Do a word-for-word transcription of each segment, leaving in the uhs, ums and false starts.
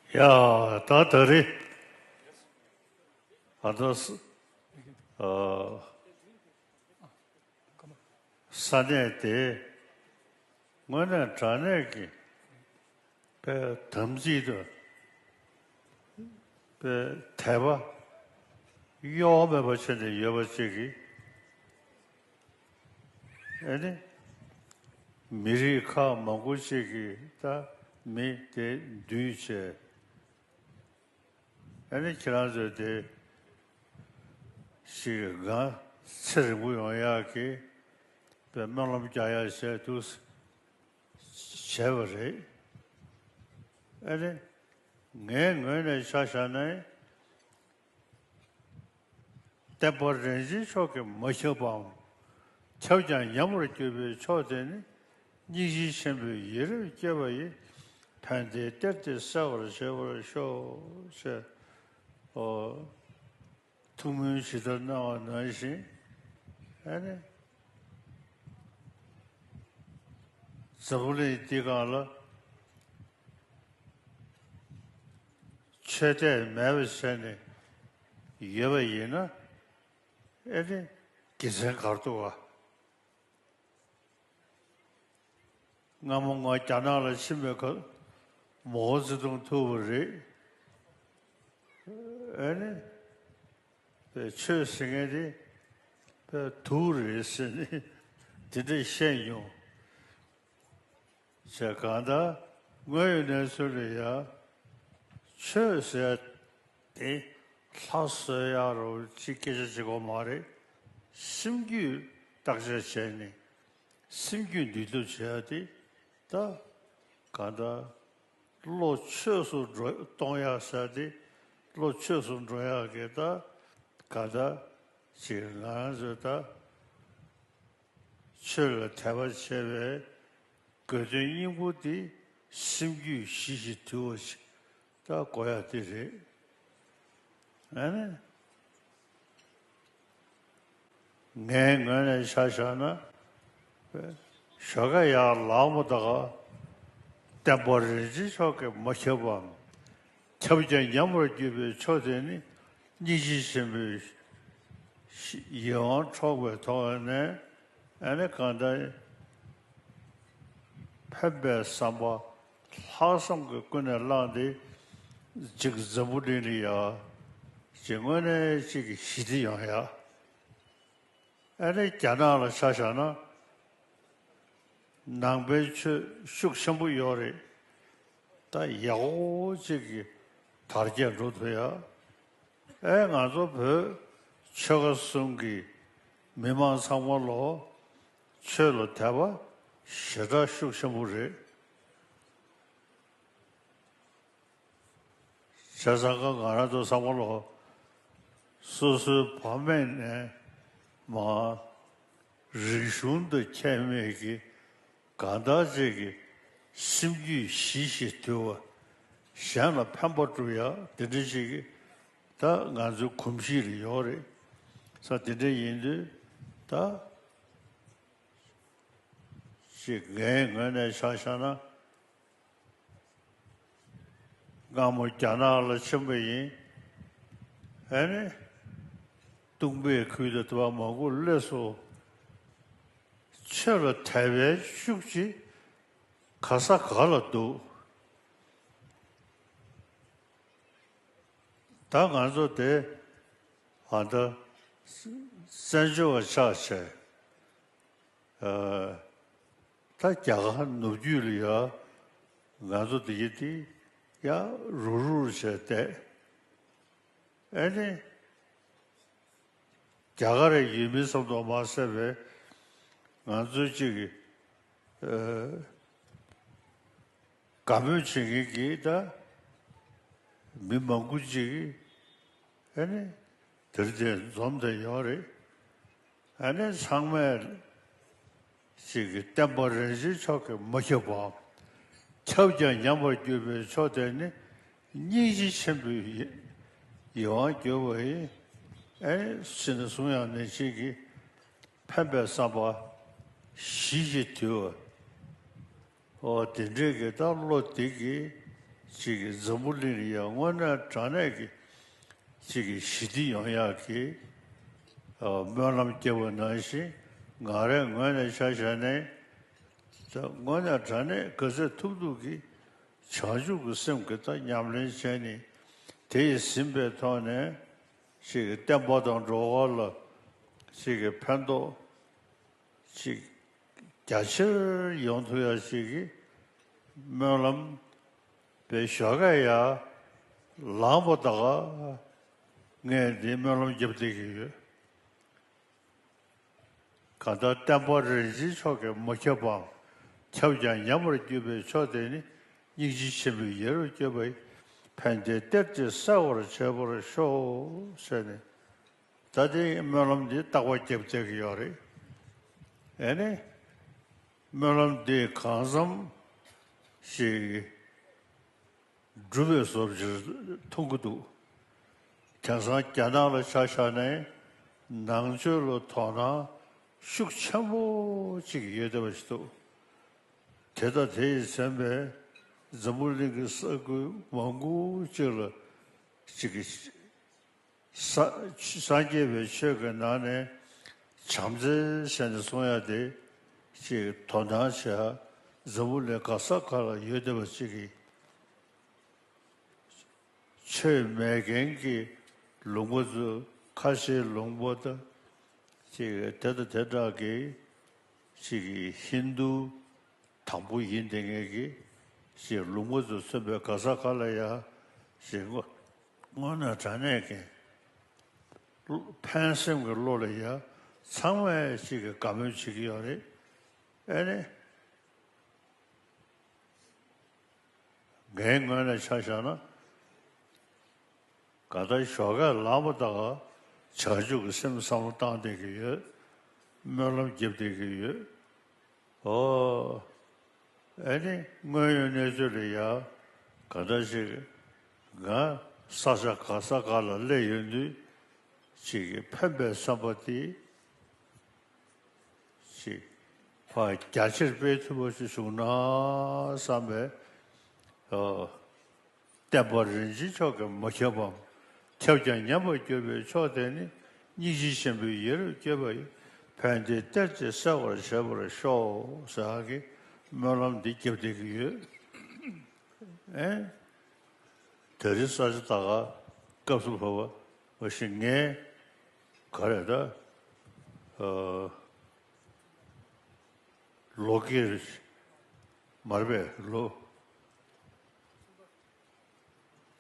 ཡ། ད་ད་རེས་ཨ་ད་ས་ཨ་ས་གནས་དེ་དངོས་གནས་དྲང་གནས་ཀྱི་པའི་དམ་ཚིག་དང་པའི་དད་པ་གཡོ་བ་མེད་པ་བྱས་ནས་ཡོད་པ་ཅིག་གིས། ཨེ་ནི། མི་རིགས་ཁག་མང་པོ་ཅིག་གིས་ད་མི་དེ་འདུས་བྱས། ཨེ་ནི་ཁྱེད་རང་ཚོས་དེ་ཞིག་ང་ཚེ་རིང་པོ་ཡོང་ཡག་གི་པའི་སྨོན་ལམ་རྒྱག་ཡག་བྱས་འདུག་བྱས་པ་རེད། ཨེ་ནི། ངའི་ངོས་ནས་ཆ་བཞག་ན། བསྟན་པ་རིན་ཆེན་མཆོག་གིས་མ་ཁྱབ་པའམ། ཁྱབ་ཀྱང་ཉམས་པར་གྱུར་པའི་ཕྱོགས་དེ་ནི། སྙིང་རྗེ་ཆེན་པོས་ཡིད་རབ་བསྐྱོད་པ་ཡིས། ཕན་བདེའི་གཏེར་དེ་གསལ་བར་བྱེད་པར་ཤོག་ཅེས། ཨོ། ཐུགས་སྨོན་ཇི་ལྟར་གནང་བ་ནང་བཞིན། ཨ་ནི། འཛམ་བུ་གླིང་འདི་སྒང་ལ། ཆོས་དད་མེད་པ་བྱས་ནས་ཡོད་པ་ཡིན་ན། ཨེ་ནི་དགེ་མཚན་ག་རེ་འདུག་ག། སྔ་མོ་ང་རྒྱ་ནག་ལ་ཕྱིན་པའི་སྐབས་མའོ་ཙེ་ཏུང་ཐུག་པ་རེད། ཨེ་ནི། པའི་ཆོས་ཟེར་མཁན་དེ་པའི་དུག་རེད་ཟེར་ནས་དེ་འདྲ་བཤད་མྱོང་། བྱས་གང་ལྟར་དངོས་ཡོད་གནས་ཚུལ་ལ་ཡ། ཆོས་ཟེར་དེ་ལྷ་གསོལ་ཡག་རོ་ཅིག་སྐད་ཆ་བྱེད་དགོས་མ་རེད། སེམས་རྒྱུད་བརྟག་དཔྱད་བྱས་ནས་སེམས་རྒྱུད་འདུལ་ཐབས་བྱེད་ཡག་དེ་ད་གང་ལྟར། བློ་ཆོས་སུ་འགྲོ་གཏོང་ཡག་ཟེར་དེ། བློ་ཆོས་སུ་འགྲོ་ཡག་གི་ད་ག་ད་ཅིག་ང་རང་ཚོས་ད་ཆོས་ལ་དད་པ་བྱས་པའི་དགོས་དོན་སྙིང་པོ་དེ་སེམས་རྒྱུད་ཞི་ཞིང་དུལ་བ་ཞིག་ད་དགོས་ཡག་དེ་རེད། ཨ་ནི། ངའི་ངོས་ནས་ཆ་བཞག་ན། ཞོགས་ཀ་ཡར་ལངས་པ་དང་། བསྟན་པ་རིན་ཆེན་མཆོག་གིས་མ་ཁྱབ་པའམ། ཁྱབ་ཀྱང་ཉམས་པར་གྱུར་པའི་ཕྱོགས་དེ་ནི། སྙིང་རྗེ་ཆེན་པོའི་ཡིད་དབང་འཕྲོག་པའི་ཐོག་ནས། ཨ་ནི་གང་ལྟར། ཕན་པའི་བསམ་པ་ལྷག་བསམ་གྱིས་ཀུན་ནས་བསླངས་ཏེ། ཅིག་འཛམ་བུ་གླིང་ལ་ཡ། ཅིག་དངོས་གནས་ཅིག་གི་ཞི་བདེ་ཡོང་ཡ། ཨ་ནི་རྒྱ་ནག་ལ་ཆ་བཞག་ན། ནང་པའི་ཆོས་ཤུགས་ཆེན་པོ་ཡོད་རེད། ད་ཡག་པོ་ཅིག་གི་དར་རྒྱས་འགྲོ་ཐུབ་ཡ། ཨེ་ང་ཚོ་བོད་ཆོལ་ཁ་གསུམ་གྱི་མི་མང་ཚང་མ་ལོ་ཆོས་ལ་དད་པ་ཞེ་དྲག་ཤུགས་ཆེན་པོ་རེད། བྱས་ཙང་ཀ་ང་རང་ཚོ་ཚང་མ་ལོ་སོ་སོའི་ཕ་མེས་ནས་མ་རིག་གཞུང་དང་ཁྱད་མེད་ཀྱི་གང་ལྟར་ཅིག་གི་སེམས་རྒྱུད་ཞི་ཞིང་དུལ་བ། གཞན་ལ་ཕན་པ་སྒྲུབ་ཡག་དེ་འདྲ་ཞིག་གི་ད་ང་ཚོའི་གོམས་གཤིས་ལ་ཡོད་རེད། ས་དེ་འདྲ་ཡིན་དུས་ད་ཅིག་ངའི་ངོས་ནས་ཆ་བཞག་ན། སྔ་མོ་རྒྱ་ནག་ལ་ཕྱིན་པ་ཡིན། ཨ་ནི། སྟོང་པའི་ཁུལ་དུ་དུ་བ་མང་པོ་སླེབས་སོང་། ཆོས་ལ་དད་པའི་ཤུགས་ཀྱིས་ག་ས་ག་ལ་འདུག་ད་ང་ཚོ་དེ་ཨ་ད་བཙན་བྱོལ་བ་ཆགས་བྱས། ཨ། ད་རྒྱ་གར་ནུབ་རྒྱུད་ལ་ཡ་ང་ཚོ་འདི་ཡི་དེ་ཡ་རུག་རུག་བྱས་བསྡད། ཨེ་ནི། རྒྱ་གར་ཡུལ་མི་ཙམ་དུ་མ་ཟད་པའི་ང་ཚོའི་གཅིག་གི་ཨ། དགའ་མོས་བྱེད་མཁན་གྱི་ད་མི་མང་པོ་ཅིག་ཨ་ནི་དེར་དེ་འཛོམས་བསྡད་ཡོད་རེད། ཨ་ནི་ཚང་མས་ཅིག་གི་བསྟན་པ་རིན་ཆེན་མཆོག་གིས་མ་ཁྱབ་པའམ། ཁྱབ་ཀྱང་ཉམས་པར་གྱུར་པའི་ཕྱོགས་དེ་ནི་སྙིང་རྗེ་ཆེན་པོའི་ཡིད་དབང་འགྱུར་བ་ཡིན། ཨེ་ཟེར་ནས་གསུང་ཡང་ནན་ཆེན་གྱིས་ཕན་པའི་བསམ་པ་ཞི་ཞིང་དུལ་བ། ཨོ་དེ་འདྲའི་གི་ད་བློ་དེ་གིས་ ཅིག་གི་འཛམ་བུ་གླིང་ལ་ཡང་དངོས་གནས་དྲང་གནས་ཀྱི་ཅིག་གི་ཞི་བདེ་ཡོང་ཡག་གི་ཨ་སྨོན་ལམ་བརྒྱབ་པ་ནང་བཞིན། ང་རའི་ངོས་ནས་ཆ་བཞག་ནས། ད་དངོས་གནས་དྲང་གནས་ག་ཚོད་ཐུབ་ཐུབ་ཀྱིས་བྱང་ཆུབ་ཀྱི་སེམས་ཀྱི་ད་ཉམས་ལེན་བྱས་ནས། དེ་ཡིས་ཟིན་པའི་ཐོག་ནས་ཅིག་གི་བསྟན་པ་དང་འགྲོ་བ་ལ་ཅིག་གི་ཕན་ཐོགས་ཅིག་རྒྱ་ཆེར་ཡོང་ཐུབ་ཡ་ཞིག་གི་སྨོན་ལམ་དཔེ་ཞོགས་ཀས་ཡར་ལངས་པ་ད་ག་ངས་འདི་སྨོན་ལམ་བརྒྱབ་བསྡད་ཀྱི་ཡོད། གང་ལྟར་བསྟན་པ་རིན་ཆེན་མཆོག་གིས་མ་ཁྱབ་པའམ། ཁྱབ་ཀྱང་ཉམས་པར་གྱུར་པའི་མཆོག་དེ་ནི། སྙིང་རྗེ་ཆེན་པོས་ཡིད་རབ་བསྐྱོད་པ་ཡིས། ཕན་བདེའི་གཏེར་གྱིས་གསལ་བར་བྱེད་པར་ཤོག་ཟེར་ནས། ད་དེ་སྨོན་ལམ་འདི་རྟག་པར་བརྒྱབ་བསྡད་ཀྱི་ཡོད་རེད། ཨེ་ནི། སྨོན་ལམ་འདི་གང་འཚམ་ཞིག་འགྲུབ་པའི་བཟོ་ཅིག་མཐོང་གི་འདུག་དེང་སང་རྒྱ་ནག་ལ་ཆ་བཞག་ནས་ནང་ཆོས་ལ་དོ་སྣང་ཤུགས་ཆེན་པོ་ཅིག་ཡོད་བསྡད་པ་ཞིག་འདུག་དེ་དང་དེ་ཡིས་མཚོན་པའི་འཛམ་བུ་གླིང་གི་ས་ཁུལ་མང་པོ་ཅིག་ལ་ཅིག་གི་ས་སངས་རྒྱས་པའི་ཆོས་ཀྱི་ནང་ནས་བྱམས་བརྩེ་ཟེར་ནས་གསུང་ཡ་དེ་ཅིག་དོ་སྣང་བྱེད་ཡ་འཛམ་བུ་གླིང་ག་ས་ག་ལ་ཡོད་བསྡད་པ་ཅིག་གི་ཆོས་མེད་མཁན་གྱི་ལུང་པ་ཚོ། ཁ་ཆེའི་ལུང་པ་དང་ཅིག་དེ་དང་དེ་འདྲ་གི་ཅིག་གི་ཧིན་དུ་དང་པོ་ཡིན་བསྡད་མཁན་གྱི་ཅིག་ལུང་པ་ཚོ་མཚོན་པའི་ག་ས་ག་ལ་ཡ་ཅིག་དངོས་དངོས་གནས་དྲང་གནས་ཀྱི་ཕན་སེམས་ཀྱི་བློ་ལ་ཡ་ཚང་མས་ཅིག་གི་དགའ་མོས་བྱེད་ཀྱི་ཡོད་རེད། ཨེ་ནི། ངའི་ངོས་ནས་ཆ་བཞག་ན། ག་ད་ཞོགས་ཀས་ལངས་པ་ད་ག་བྱང་ཆུབ་ཀྱི་སེམས་བསམ་བློ་བཏང་བསྡད་ཀྱི་ཡོད། སྨོན་ལམ་བརྒྱབ་བསྡད་ཀྱི་ཡོད། ཨོ། ཨེ་ནི་དངོས་ཡོད་གནས་ཚུལ་ལ་ཡ་ག་འདྲ་ཞིག་ང་ས་ཆ་ག་ས་ག་ལ་སླེབས་ཡོང་དུས་ཅིག་གི་ཕན་པའི་བསམ་པ་དེ་ཅིག་ཕར་རྒྱ་ཆེར་སྤེལ་ཐུབ་པ་ཞིག་བྱུང་ན་བསམ་པའི། ཨོ། བསྟན་པ་རིན་ཆེན་མཆོག་གིས་མ་ཁྱབ་པའམ། ཁྱབ་ཀྱང་ཉམས་པར་གྱུར་པའི་མཆོག་དེ་ནི། སྙིང་རྗེ་ཆེན་པོས་ཡིད་རབ་བསྐྱོད་པ་ཡིས། ཕན་བདེའི་གཏེར་གྱིས་གསལ་བར་བྱེད་པར་ཤོག་ཟེར་གྱི་སྨོན་ལམ་འདི་བརྒྱབ་བསྡད་ཀྱི་ཡོད། ཨེ། དེ་རིང་ས་ཆ་ད་ག་སྐབས་སུ་བབ་པ་བཞིན་ངས་ག་རེ་ད། ཨ། ལོ་ཀིར་མར་པས་ལོ་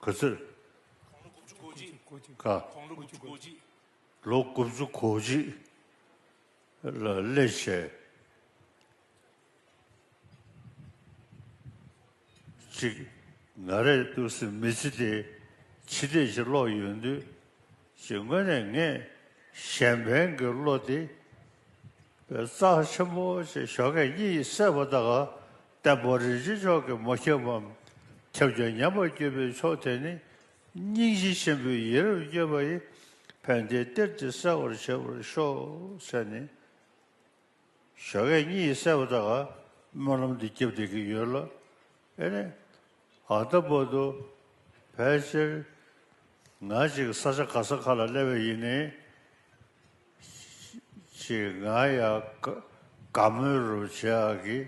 ག་ཚོད་ག་ལོ་དགུ་བཅུ་གོ་གཅིག་ལ་སླེབས་བྱས། གཅིག་ང་རས་འདུག་སེ་མི་ཚེ་དེ་ཕྱི་བལྟས་ཤིག་ཀློག་ཡོང་དུས། ཅིག་དངོས་གནས་ངས་གཞན་ཕན་གྱི་བློ་དེ་རྩ་ཆེན་པོ་ཞིག་ཞོགས་ཀས་གཉིད་སད་པ་ད་ག་བསྟན་པ་རིན་ཆེན་མཆོག་གིས་མ་ཁྱབ་པའམ། ཁྱབ་ཀྱང་ཉམས་པར་གྱུར་པའི་མཆོག་དེ་ནི། སྙིང་རྗེ་ཆེན་པོས་ཡིད་རབ་བསྐྱོད་པ་ཡིས། ཕན་བདེའི་གཏེར་གྱིས་གསལ་བར་བྱེད་པར་ཤོག་ཟེར་ནས། ཞོགས་ཀས་གཉིད་སད་པ་ད་ག་སྨོན་ལམ་འདི་བརྒྱབ་བསྡད་ཀྱི་ཡོད་ལ། ཨེ་ནས་ད་ལྟ་བར་དུ་ཕལ་ཆེར་ང་ཅིག་ས་ཆ་ག་ས་ག་ལ་སླེབས་པ་ཡིན་ནའི། ཅིག་ང་ཡ་དགའ་དགའ་མོས་རུ་བྱེད་ཡག་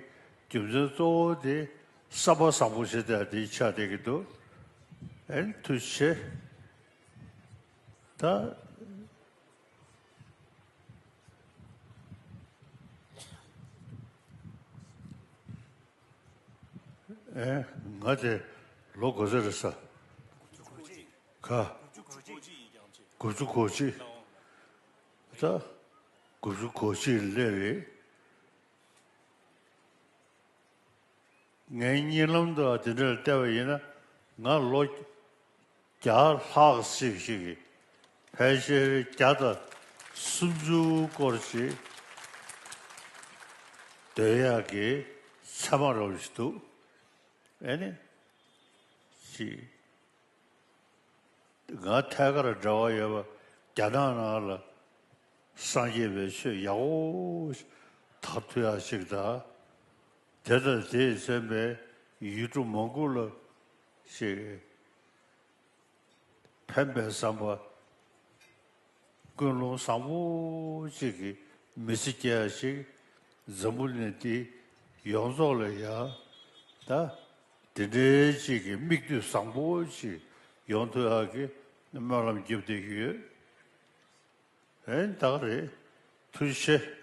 གི་རྒྱུ་མཚན་གཙོ་བོ་དེ་བསམ་པ་བཟང་པོ་བྱེད་བསྡད་དེ་ཆགས་བསྡད་ཀྱི་འདུག་ཨེ་ནས་ཐུགས་རྗེ་ཆེ། ད། ཨེ། ང་དེ་ལོ་ག་ཚོད་རེད་ས། ག་དགུ་བཅུ་གོ་གཅིག་ད་དགུ་བཅུ་གོ་གཅིག་སླེབས་རེད། ངའི་གཉིད་ལམ་དུ་དེ་འདྲར་བལྟས་པ་ཡིན་ན། ང་ལོ་བརྒྱ་ལྷག་ཙམ་ཞིག་གི་ཕལ་ཆེར་བརྒྱ་དང་སུམ་ཅུ་སྐོར་ཞིག་སྡོད་ཡག་གི་མཚན་མ་རོབ་ཞིག་འདུག་ཨེ་ནི། ཅིག་ང་ཐད་ཀར་འབྲེལ་བ་ཡོད་པ་རྒྱ་ནག་ནང་ལ་སངས་རྒྱས་པའི་ཆོས་ཡག་པོ་དར་ཐུབ་ཡག་ཅིག་དང་། དེ་དང་དེས་མཚོན་པའི་ཡུལ་གྲུ་མང་པོ་ལ་ ཅིག་ཕན་པའི་བསམ་པ། ཀུན་སློང་བཟང་པོ་ཅིག་གི་མི་ཚེ་སྐྱེལ་ཡ་ཞིག་འཛམ་བུ་གླིང་འདི་ཡོངས་རྫོགས་ལ་ཡ་ད་དེ་འདྲའི་ཅིག་གི་མིག་ལྟོས་བཟང་པོ་ཅིག་ཡོང་ཐུབ་ཡ་གི་སྨོན་ལམ་རྒྱབ་བསྡད་ཀྱི་ཡོད། ཨེ་ད་ག་རེད། ཐུགས་རྗེ་ཆེ།